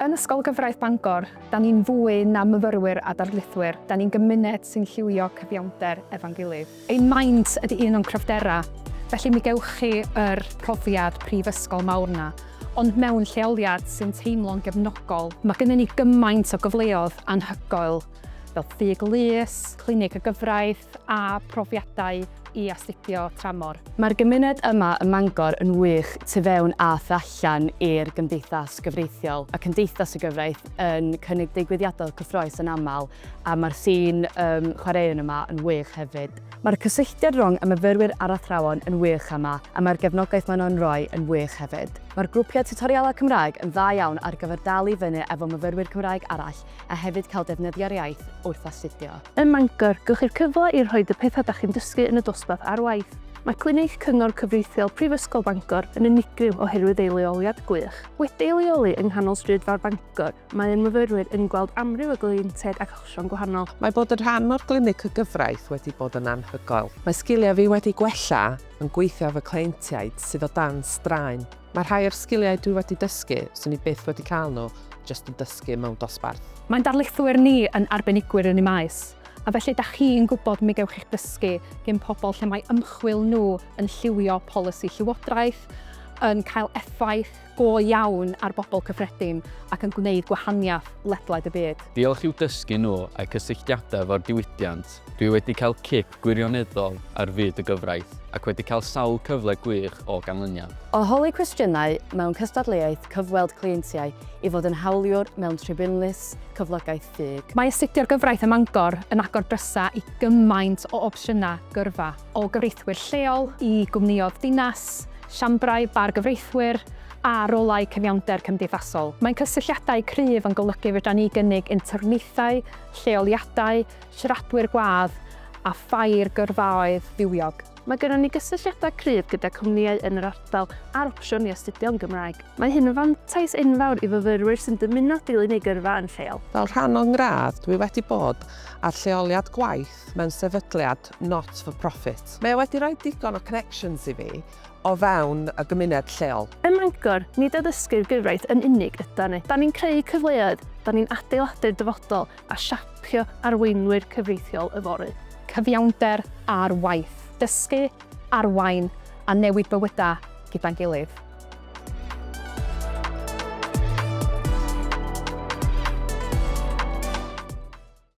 Yn Ysgol Gyfraith Bangor, da ni'n fwy na myfyrwyr a darlithwyr, da ni'n gymuned sy'n lliwio cyfiawnder efo'n gilydd. Ein maint ydy un o'n cryfderau, felly mi gewch chi yr profiad prifysgol mawr 'na, ond mewn lleoliad sy'n teimlo'n gefnogol. Mae gennyn ni gymaint o gyfleoedd anhygoel, fel ffug lys, clinig y gyfraith, a phrofiadau i astudio tramor. Mae'r gymuned yma ym Mangor yn wych tu fewn a thu allan i'r gymdeithas gyfreithiol. Mae Cymdeithas y Gyfraith yn cynnig digwyddiadau cyffrous yn aml a mae'r sîn um, chwaraeon yma yn wych hefyd. Mae'r cysylltiad rhwng y myfyrwyr a'r athrawon yn wych yma a mae'r gefnogaeth maen nhw'n rhoi yn wych hefyd. Mae'r grwpiau tiwtorialau Cymraeg yn dda iawn ar gyfer dal i fyny efo myfyrwyr Cymraeg arall a hefyd cael defnyddio'r iaith wrth astudio. Ym Mangor, gewch chi'r cyfle i rhoid y pethau dach chi'n dysgu yn y dosbarth ar waith. Mae Clinig Cyngor Cyfreithiol Prifysgol Bangor yn unigryw oherwydd ei leoliad gwych. Wedi ei leoli yng nghanol Stryd Fawr Bangor, mae ein myfyrwyr yn gweld amryw o gleientiaid ac achosion gwahanol. Mae bod yn rhan o'r Glinig y Gyfraith wedi bod yn anhygoel. Mae sgiliau fi wedi gwella yn gweithio efo cleientiaid sydd o dan straen. Mae rhai o'r sgiliau dwi wedi dysgu, 'swn i byth wedi cael nhw jyst yn dysgu mewn dosbarth. Mae'n darlithwyr ni yn arbenigwyr yn eu maes, a felly dach chi'n gwybod mi gewch chi'ch dysgu gin pobl lle mae ymchwil nhw yn lliwio polisi llywodraeth, yn cael effaith go iawn ar bobl cyffredin ac yn gwneud gwahaniaeth ledled y byd. Diolch i'w dysgu nhw a'u cysylltiadau efo'r diwydiant, dwi wedi cael cip gwirioneddol ar fyd y gyfraith ac wedi cael sawl cyfle gwych o ganlyniad. O holi cwestiynau mewn cystadleuaeth cyfweld cleientiau i fod yn hawliwr mewn tribiwnlys cyflogaeth ffug. Mae astudio'r gyfraith ym Mangor yn agor drysau i gymaint o opsiynau gyrfa, o gyfreithwyr lleol i gwmnïoedd dinas, siambrau bargyfreithwyr a rolau cyfiawnder cymdeithasol. Mae'n cysylltiadau cryf yn golygu fedran ni gynnig interniaethau, lleoliadau, siaradwyr gwadd a ffair gyrfaoedd fywiog. Mae gynnon ni gysylltiadau cryf gyda cwmnïau yn yr ardal a'r opsiwn i astudio yn Gymraeg. Mae hyn yn fantais enfawr i fyfyrwyr sy'n dymuno dilyn eu gyrfa yn lleol. Fel rhan o'n ngradd, dwi wedi bod ar lleoliad gwaith mewn sefydliad not for profit. Mae o wedi rhoi digon o connections i fi o fewn y gymuned lleol. Ym Mangor, nid addysgu'r gyfraith yn unig ydan ni. Dan ni'n creu cyfleoedd, dan ni'n adeiladu'r dyfodol a siapio arweinwyr cyfreithiol yfory. Cyfiawnder ar waith. Dysgu, arwain a newid bywydau gyda'n gilydd.